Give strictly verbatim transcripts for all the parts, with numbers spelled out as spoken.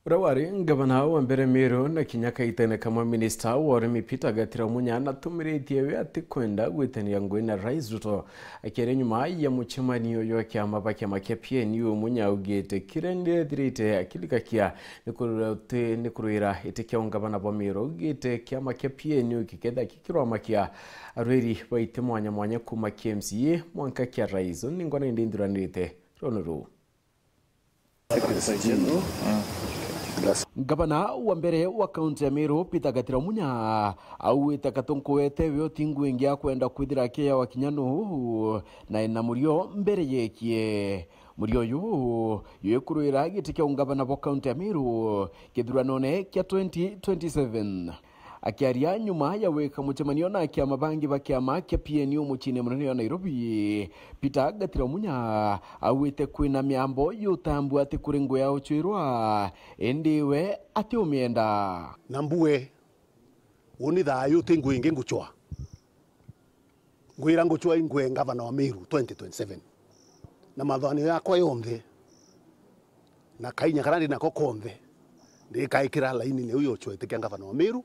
Uria wari ngavana wa mbere Meru na kinya kaitene kamwe minista wa urimi Peter Gatira Munya natumiritie we atikwenda gwitania ngugi na Rais Ruto. Akiaria nyuma ya mucemanio jwa kiama ba kiama kia P N U, Munya augite kiria ndethirite akirikakia ni kurwira uti-, ni kurwira iti kia ungavana bwa Meru. Augite kiama kia P N U gikethira kikirwamakia arwiri baiti mwanya mwanya kuma kia M C A mwanka kia Rais. Ni ngwana indi nthuranirite runu ruu. Ngavana wa mbere wa kaunti ya Meru, Peter Gatira Munya, auite katunkuete we uti ngugi ingi akwenda kwithira akiyawa kinya nuu, na ena murio mbere yekie. Murio uyu, yuikurwira giti kia ungavana bwa kaunti ya Meru kithuranone kia twenty twenty-seven. Akiaria nyuma ya gwika mucemanio na akiama bangi ba kiama kia P N U muciine munene wa Nairobi, Peter Gatira Munya augite kwina miambo yutambua ati kuri ngugi ya ucwirwa, indi we atiumienda. Na mbue, uni thayu ti ngugi ingi ngucwa. Ngwira ngucwa ingwe ngavana wa Meru twenty twenty-seven. Na mathanio yakwa yonthe, na kainya karia ndi nako konthe, ndikaikira laini niu yucwa iti kia ngavana wa Meru,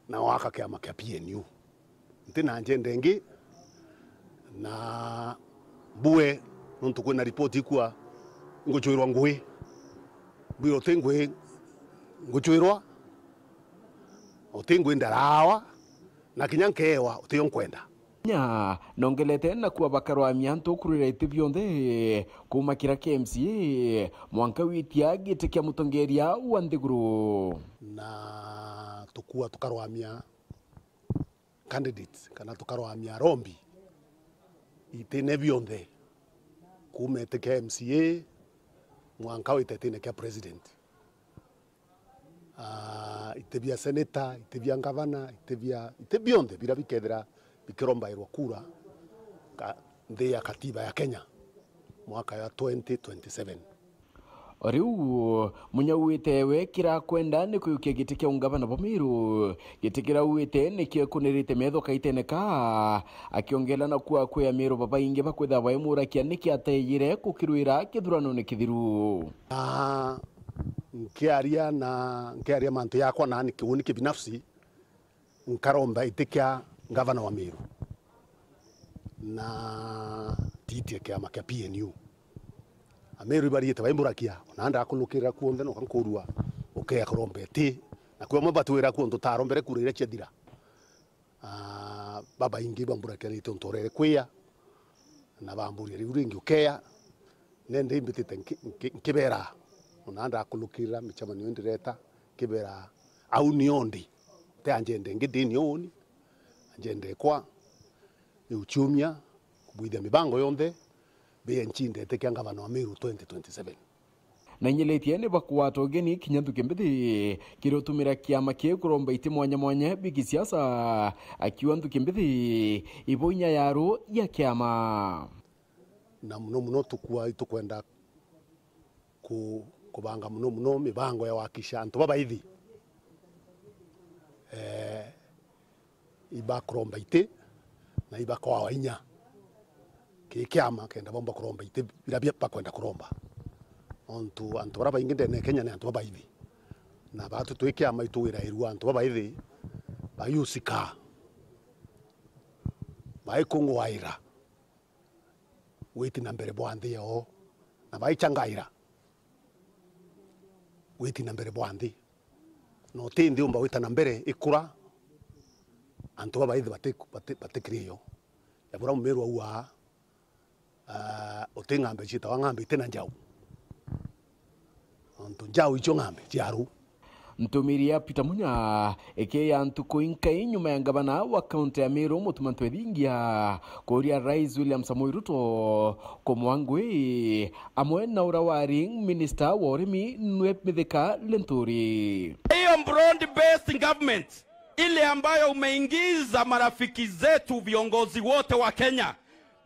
na waka kiama kia P N U. Nti na njenda ingi, na mbue, nontu kwina ripoti ikua ngucwirwa ngugi. Mbwira uti ngugi ngucwirwa, uti ngugi ndarawa, na kinya nkeewa utio nkwenda. Nya, nongelete na kuwa bakarwamia antu kurwira iti bionthe, kuma kira kia M C A, mwanka witia giti kia mutongeria wa nthiguru. Na tukua tukarwamia candidates, kana tukarwamia arombi itine bionthe, kuma iti kia M C A, mwanka wite itine kia president. Ah, iti bia senator, iti bia ngavana, iti bia, iti bionthe bira bikethira bikirombairwa kura ka, nthi ya katiba ya Kenya mwaka ya twenty twenty-seven. O riu, Munya auite we kira akwenda ni kuyukia giti kia ungavana bwa Meru, giti kira auite nikio ekunirite metho kaitene ka, akiongela na kuwa kwi Ameru babaingi bakwithirwa baimurakia niki ateyire kukirwira kithuranone kithiru. Na nkiaria na, nkiaria mantu yakwa na ni kiuni kibinafsi, nkaromba iti kia ngavana wa Meru na titi ya kiama kia P N U. Ameru ibariite baimburakia, ona ndakulukirira kuonthe noka nkurua ukea kuromba iti, na kwi amwe batwira kuo ntu tarombere kura iria ciathira. Ah, babaingi bamburakianite untu urere kwia, na bamburia riu ringi ukea. Nende imbitite nki-, nki-, nkibera, ona ndakulukirira micemanio indireta, nkibera, au nio ndi. Ti anjende ingi ndini uni, anjende kwa, iuchiumia, kubwithia mibango yonthe, bienchindete kia ngavana wa Meru twenty twenty-seven. Na inyilitie ni bakwata ugeni kinya nthuki mbithi kiri utumira kiama kiu kuromba iti mwanya mwanya bia kisiasa, akiuga nthuki mbithi ibo inya ya ru ya kiama. Na muno muno tukua itukwenda ku-, kubanga muno muno mibango ya wakisha antu babaithi, eh, ibakuromba iti na ibakwawa inya ki kiama kenda bomba kuromba iti bira bia bakwenda kuromba. Nontu antu bara baingi ndene ya Kenya ni antu babaithi, na batu twi kiama itugirairua antu babaithi bayusika, baikungwaira witi na mbere bwa nthi yoo, na baichangaira witi na mbere bwa nthi. Na uti nthi umba wita na mbere ikura, antu babaithi bati-, bati-, batikiri yo. Ya bura Mumeru auaa, ah, uti ng'ambe ciitawa ng'ambe iti na njau. Nontu njau icio ng'ambe cia ru. Ntumiri ya Peter Munya ikiya ntuku inkai nyuma ya ngavana wa kaunti ya Meru Mutuma Ntwethingia kuria Rais William Samoei Ruto kumwa ngui amwe na uria wari minista wa urimi nwe Mithika Linturi. Hiyo broad based government ile ambayo umeingiza marafiki zetu viongozi wote wa Kenya,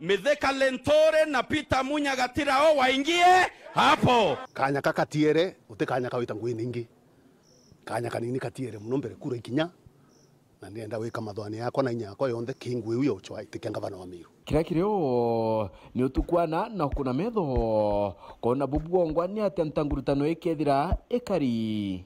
Mithika Linturi na Peter Munya Gatirao waingie hapo. Kanya ka katiere, guti kanya ka gwita ngui ningi. Kanya kanini katiere muno mbere kura ikinya, Na ndienda gwika mathwani yakwa na inya yakwa yonthe ki ngui iu ya Uchwai, ti kia ngavana wa Meru. Kiria kiri o ni utukwana na ukuna metho, kwona bubwongwa ni atia ntangurutano ikethira ikari.